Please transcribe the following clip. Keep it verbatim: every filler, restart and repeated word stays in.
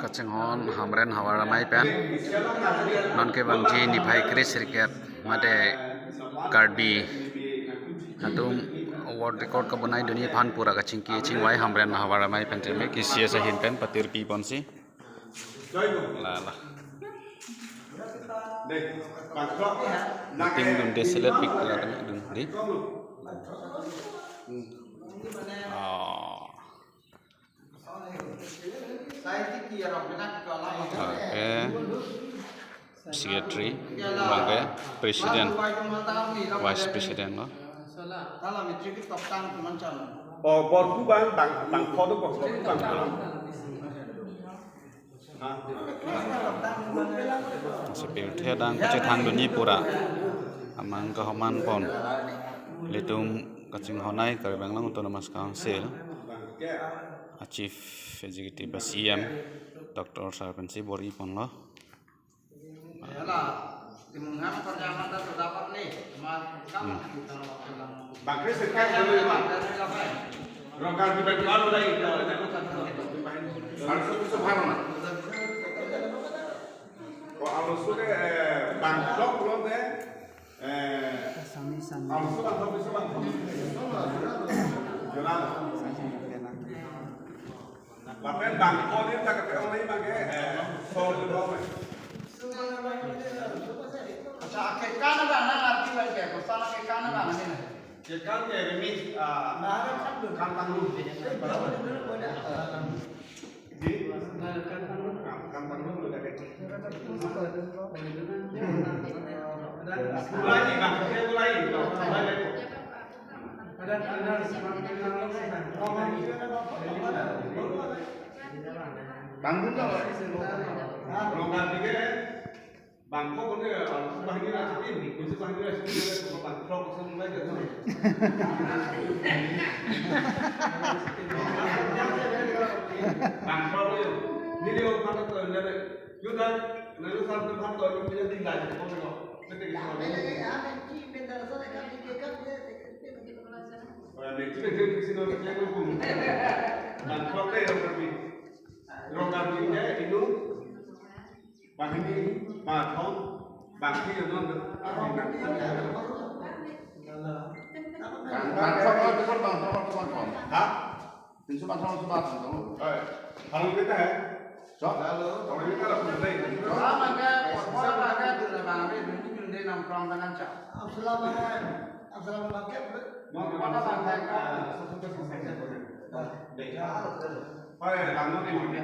Kachinghon Hamren havar amei pen non kevangji niphai kre sirkep mate Karbi atum world record kebonai dunji aphan pura kachingki chingvai Hamren havar amei pen teme K C S ahin pen patirpi ponsi. La la. Meeting dunde select pik la teme dunde. Ah. Lake Secretary, bangke President, Vice President lo. Oh, borku bang, bang, bang, kodo kok, borku bang. Sipil thedang kachethang dunji pura amang kahoman pon. Ilitum kachinghon ai Karbi Anglong Autonomous Council a Chief Executive a C M Doctor Sarpansi bor-i ponlo. Bangke sekian dulu ya. Rogar di bengkal udah itu. Harus itu separuh. Ko alusu ke, eh, bangkok lo de. Eh, alusu bangkok, alusu bangkok. Jelas. Lapen bangko ni tak kete oleh bangke, eh, sol di bawah. Acha, kekan ada na arti bangke, kosan kekan ada na ni. Kekan ke remix, ah, kan tanglu. Di? Kan tanglu udah ke. Mulai, bang, mulai, mulai. Tanggung jawab. Kalau nggak tiga, bangkok ini ya, bahini lah, ini, kunci bahini lah, sini, bangkok, sini, lagi, sini. Bangkok, ya. Ini dia, bangkok, tuh, ini ada. Yun na, na yun sa, na phan to, yun pila din dai, ko ko. Mete ke. Oh, ya, mete ke, mete ke, sino, mete ke, ko. Bangkok, eh, Rogarmi. Rogarmi, eh, inu. Bahini, bathon, bangki, yun na. Bang, bang, bang, bang, bang. Ha? Tinsu bang, tinsu bang, tinsu. Hai. Harus kita, hai. Cok. Lalu, kalau kita lah, sudah, hai. Sama ke, sama ke, sudah bang, ini, ini, ini, nongkrong dengan cak. Assalamualaikum. Assalamualaikum. Mau ke mana, bang? Hai, lalu di mana?